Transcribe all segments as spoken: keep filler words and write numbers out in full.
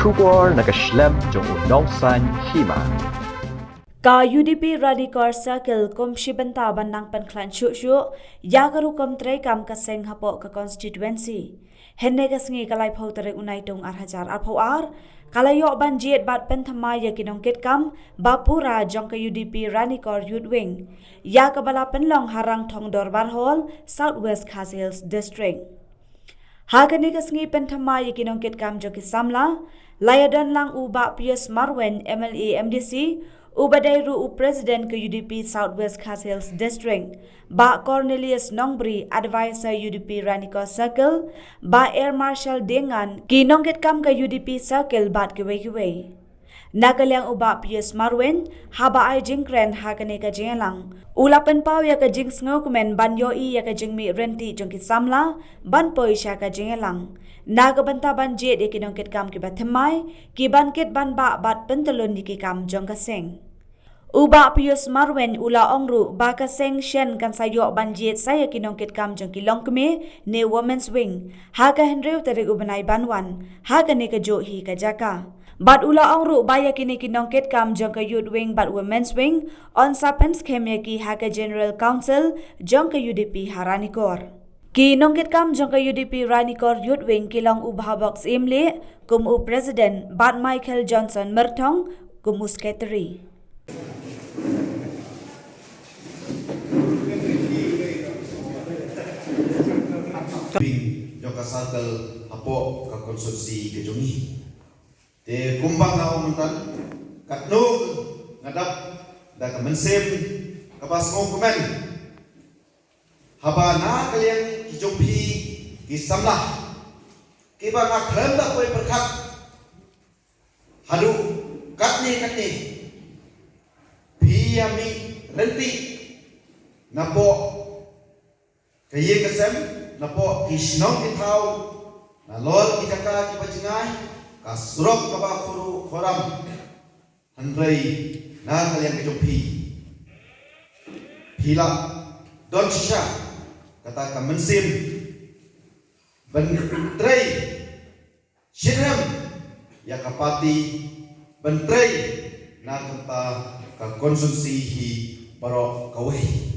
Khubor na ka shlem jong u nongsan hima. Ka U D P Ranikor Circle kum shi bynta ban nang pynkhlaiñ shuh shuh ïa ka rukom treikam ka seng hapoh ka constituency. Hynne ka sngi ka laiphew tarik u Naitung ar hajar arphew ar, ka la ïoh ban jied bad pynthymmai ïa ki nongkitkam ba pura jong ka U D P Ranikor Youth Wing, ïa kaba la pynlong ha Rangthong Dorbar Hall, South West Khasi Hills District. Ha kane ka sngi pynthymmai ïa ki nongkitkam jong ki samla, la ïadon lang u Bah Pius Marwein, M L A M D C, uba dei ruh u President ka U D P South West Khasi Hills District, Bah Cornelius Nongbri, Advisor U D P Ranikor Circle, Bah Air Marshal Dengan, ki nongkitkam ka U D P Circle bad kiwei kiwei. Na ka liang u Bah Pius Marwein, haba ai jingkren ha kane ka jingïalang, u la pynpaw ïa ka jingsngewkmen ban ïohi ïa ka jingmih ryntih jong ki samla ban poi sha ka jingïalang, na ka bynta ban jied ïa ki nongkitkam kiba thymmai, kiban kit ban bah bad pyntyllun ïa ki kam jong ka seng. U Bah Pius Marwein u la ong ruh ba ka seng shen kan sa ïoh ban jied sa ïa ki nongkitkam jong ki longkmie ne Women's Wing ha ka hynriew tarik u bnai ban wan ha kane kajuh hi ka jaka. Bad u la ong ruh ba ïa kine ki nongkitkam jong ka Youth Wing bad Women's Wing yn sa pynskhem ïa ki ha ka General Council jong ka U D P ha Ranikor. Ki nongkitkam jong ka U D P Ranikor Youth Wing ki long u Bah Bok Syiemlieh kum u President bad Michael Johnson Myrthong kum u Secretary. Wing jong ka circle hapoh ka constituency ka jong ngi. Te kumba nga ong mynta, katno nga dap da ka mynsiem kaba sngewkmen haba na ka liang ki jong phi ki samla kiba nga khlem da poi pyrkhat haduh katne katne phi ïa mih ryntih napoh ka ïing ka sem, napoh ki shnong ki thaw, nalor ki jaka kiba jngai, ka surok kaba khuru khoram. Hynrei na ka liang ka jong phi, phi la don shisha kata ka mynsiem ban trei shitrhem ïa ka party, ban trei na ka bynta ka constituency hi baroh kawei.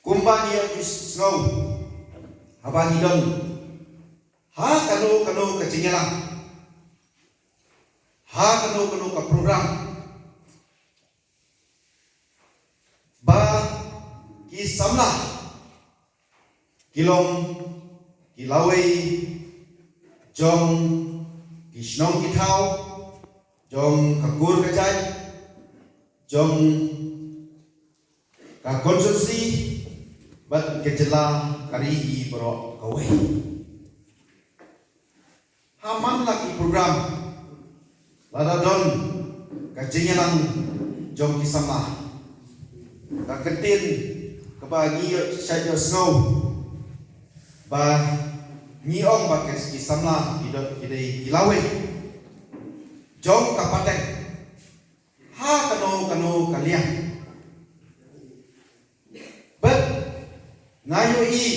Kumba ngi ïoh sngew haba ngi don ha kano kano ka jingïalang, ha kano kano ka program, ba ki samla ki long ki lawei jong ki shnong ki thaw, jong ka kur ka jait, jong ka constituency bad ka jylla ka ri hi baroh kawei. Ha man la ki program lada don ka jingïalang jong ki samla, ka ktien kaba ngi ïoh shait ïoh sngew ba ngi ong ba ki samla ki don ki dei ki lawei jong ka pateng ha kano kano ka liang. Bad nga ïohi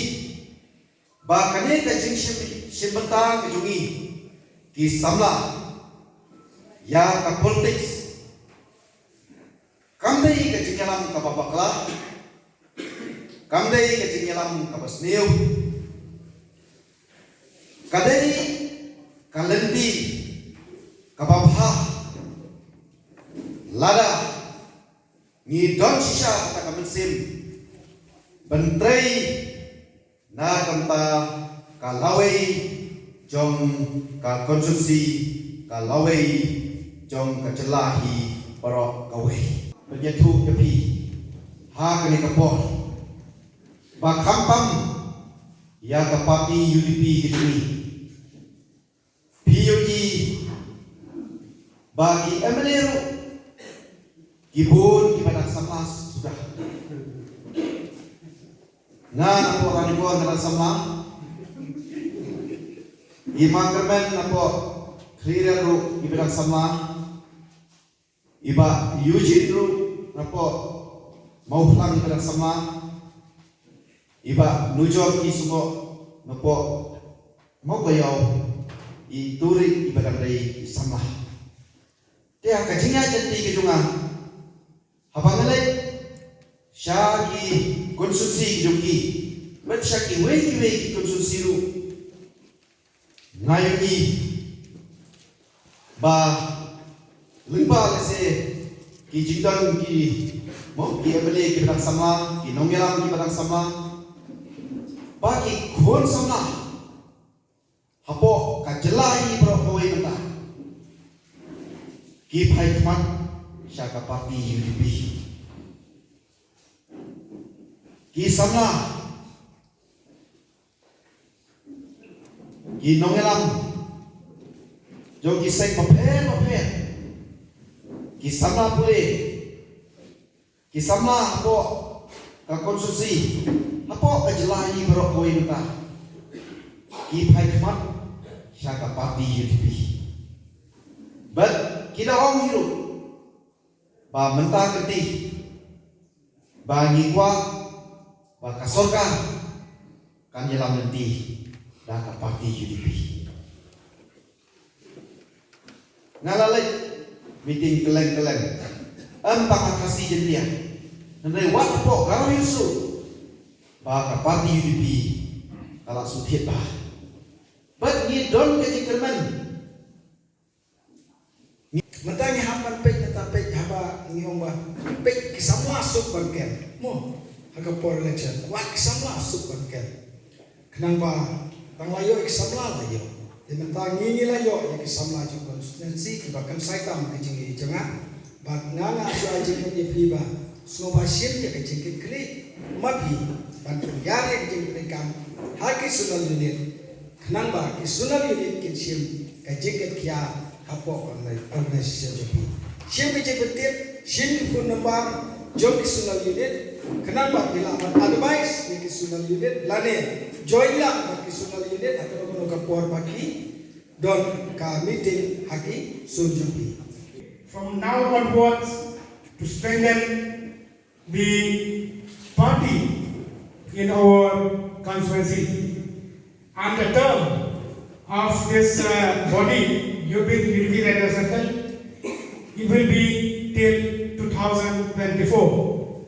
ba kane ka jingshim, shim bynta ka jong ngi ki samla ïa ka politics kam dei ka jingïalam kaba bakla, kam dei ka jingïalam kaba sniew, ka dei ka lynti kaba bha lada ngi don shisha kata ka mynsiem ban trei na ka bynta ka lawei jong ka constituency, ka lawei jong ka jylla hi baroh kawei. Ban ïathuh ïa phi ha kane ka por ba khamtam ïa ka party U D P ka jong ngi, phi ïohi ba ki M L A ruh ki bun kiba dang samla suda. Nga napoh Ranikor nga dang samla. I ma Kyrmen napoh Khliehriat ruh kiba dang samla. I Bah Eugene ruh napoh Mawphlang i ba dang samla. I Bah Nujor K Symboh napoh Mawkaiaw i turi i ba dang dei i samla. Te ha ka jingïaid lynti ka jong nga, haba nga leit sha ki constituency jong ki, bad sha kiwei kiwei ki constituency ruh, nga ïohi ba lyngba lehse ki jingdon ki, mo, ki M L A ki ba dang samla, ki nongïalam ki ba dang samla, ba ki khun samla hapoh ka jylla hi baroh kawei mynta ki phai khmat sha ka party U D P. Ki samla, ki nongïalam jong ki seng bapher bapher, ki samla pule, ki samla hapoh ka constituency, hapoh ka jylla hi baroh kawei mynta ki phai khmat sha ka party U D P. Bad ki da ong hi ruh ba mynta ka ti ba ngi kwah ba ka sorkar kan ïalam lynti da ka party U D P. Nga la leit meeting kylleng kylleng, ym tang ha Khasi Jaiñtia, hynrei wat hapoh Garo Hills ruh, ba ka party U D P ka la shu thied bha. Bad ngi don ka jingkyrmen. Mynta ngi hap ban peit, mynta peit haba ngi ong ba peit ki samla suk ban kem. Mo, ha ka por election, wat ki samla suk ban kem. Khnang ba tang la ïoh ki samla la ïoh. Te mynta ngi, ngi la ïoh ïa ki samla jong constituency kiba kynsai tam ka jingïohi jong nga. Bad nga, nga shu ai jingmut ïa phi ba sngewbha shim ïa ka jingkitkhlieh ma phi ban pynïar ïa ka jingpynkam ha ki zonal unit. Khnang ba ki zonal unit kin shim ka jingkitkhia hapoh organ-, organization jong phi. Shim ka jingpyntip, shim ki phone number jong ki zonal unit, khnang ba phi lah ban advice ïa ki zonal unit lane join lang bad ki zonal unit ha kano kano ka por ba ki don ka meeting ha ki zone jong phi. From now onwards, to strengthen the party in our constituency. And the term of this, uh, body, Youth Wing Unity Rajya Circle, it will be till two thousand twenty-four.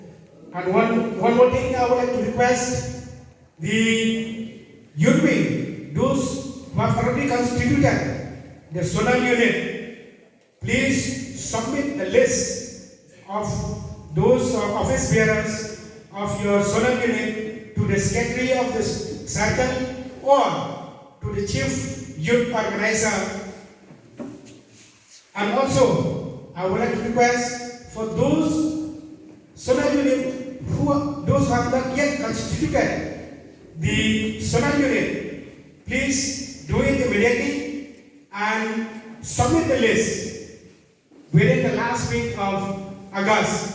And one, one more thing I would like to request, the Youth Wing, those who have already constituted the zonal unit, please submit the list of those, uh, office bearers of your zonal unit to the secretary of the circle or to the chief youth organizer. And also, I would like to request for those zonal unit who, those who have not yet constituted the zonal unit, please do it immediately and submit the list within the last week of August.